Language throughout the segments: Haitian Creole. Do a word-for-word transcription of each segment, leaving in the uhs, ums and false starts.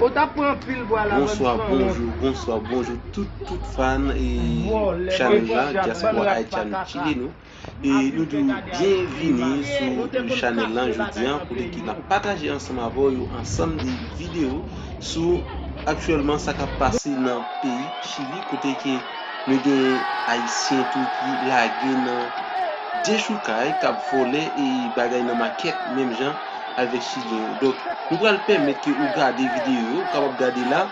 Ou t ap pran anpil bwa la, bann sanwont. Bonswa, bonjou, bonswa, bonjou tout, tout fan e chanèl la, Diaspora Haitiano Chileno. E nou di w byenvini sou chanèl lan jodi a, kote ke n ap pataje ansanm avè w yon ansanm de videyo sou aktyèlman sa k ap pase nan peyi Chili, kote ke nou gen Ayisyen tou ki lage nan dechoukay, k ap vòlè e bagay nan makèt, menm jan avèk Chilyen yo. Donk, nou pral pèmèt ke ou gade videyo yo, ou kapab gade la,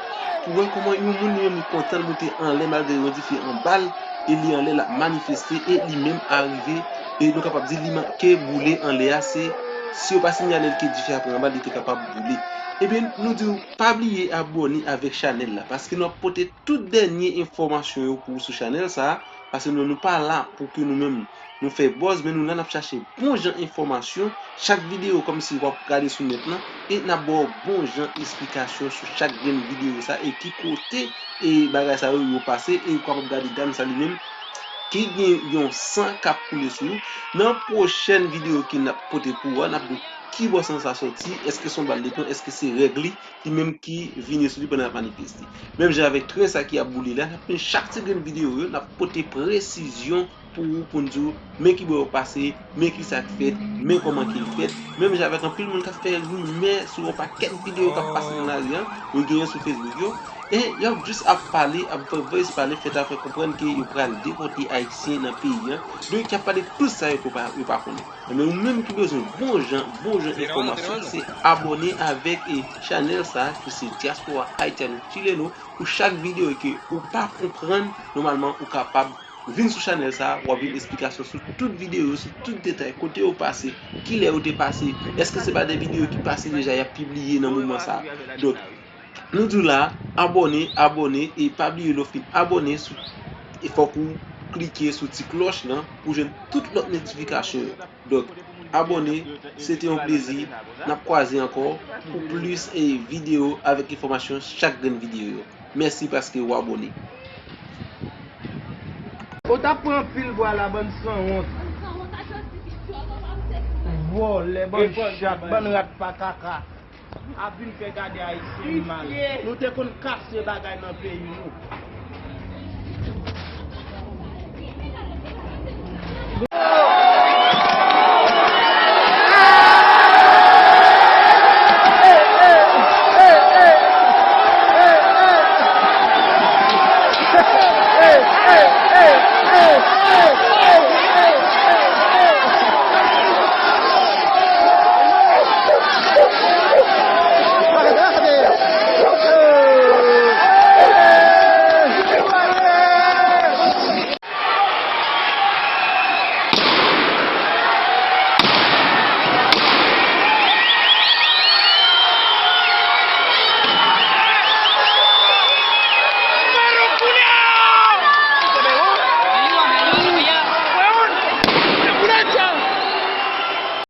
pou wè kòman yon moun li menm li kontan, li moute anlè malgre yo di fi anba l, e li anlè l ap manifeste, e li menm arive, e nou kapab di li manke boule anlè a, se si yo pa sinyale l ke dife ap pran anba l, li te kapab boule. Ebyen, nou di w pa bliye abòne avèk chanèl la, paske n ap pote tout dènye enfòmasyon yo pou ou sou chanèl sa a, paske nou, nou pa la pou ke nou menm nou fè buzz, men nou la n ap chache bon jan enfòmasyon. Chak videyo kòmsi w ap gade sou nèt lan, e n ap ba w bon jan esplikasyon sou chak grenn videyo sa, e ki kote e bagay sa yo, yo pase, e ou kapab gade dam sa li menm ki gen yon san k ap koule sou li. Nan pwochèn videyo ke n ap pote pou ou a, n ap di w kibò san sa sòti, èske se yon bal li pran, èske se règ li ki menm ki vini sou li pandan l ap manifeste. Menm jan avèk tren sa ki ap boule la, n ap pran chak ti grenn videyo yo, n ap pote presizyon pou ou, pou n di w men kibò yo pase, men kisa k fèt, men kòman ke l fèt. Menm jan avèk anpil moun k ap fè rimè sou yon pakèt videyo k ap pase nan lari a, yo genyen sou Facebook yo, e y ap jis ap pale, ap fè voice pale, fè ta fè konprann ke yo pral depòte Ayisyen nan peyi a. Donk, y ap pale tout sa yo pa, yo pa konnen. Ebyen, ou menm ki bezwen bon jan, bon jan enfòmasyon, se abòne avèk e chanèl sa a, ki se Diaspora Haitiano Chileno, pou chak videyo ke ou pa konprann, nòmalman, ou kapab vin sou chanèl sa a, w ap jwenn esplikasyon sou tout videyo yo, sou tout detay, kote yo pase, kilè yo te pase, èske se pa de videyo ki pase deja, y ap pibliye nan moman sa a. Donk, nou di w la, abòne, abòne, e pa bliye lè w fin abòne, sou, e fòk ou klike sou ti klòch lan pou jwenn tout lòt notifikasyon yo. Donk, abòne, se te yon plezi. N ap kwaze ankò pou plis e videyo avèk enfòmasyon chak grenn videyo yo. Mèsi paske w abòne. Ou t ap pran anpil bwa la, bann sanwont. Vòlè, bann chat, bann rat pa kaka. Ap vin fè gade Ayisyen li mal. Nou te konn kase bagay nan peyi nou.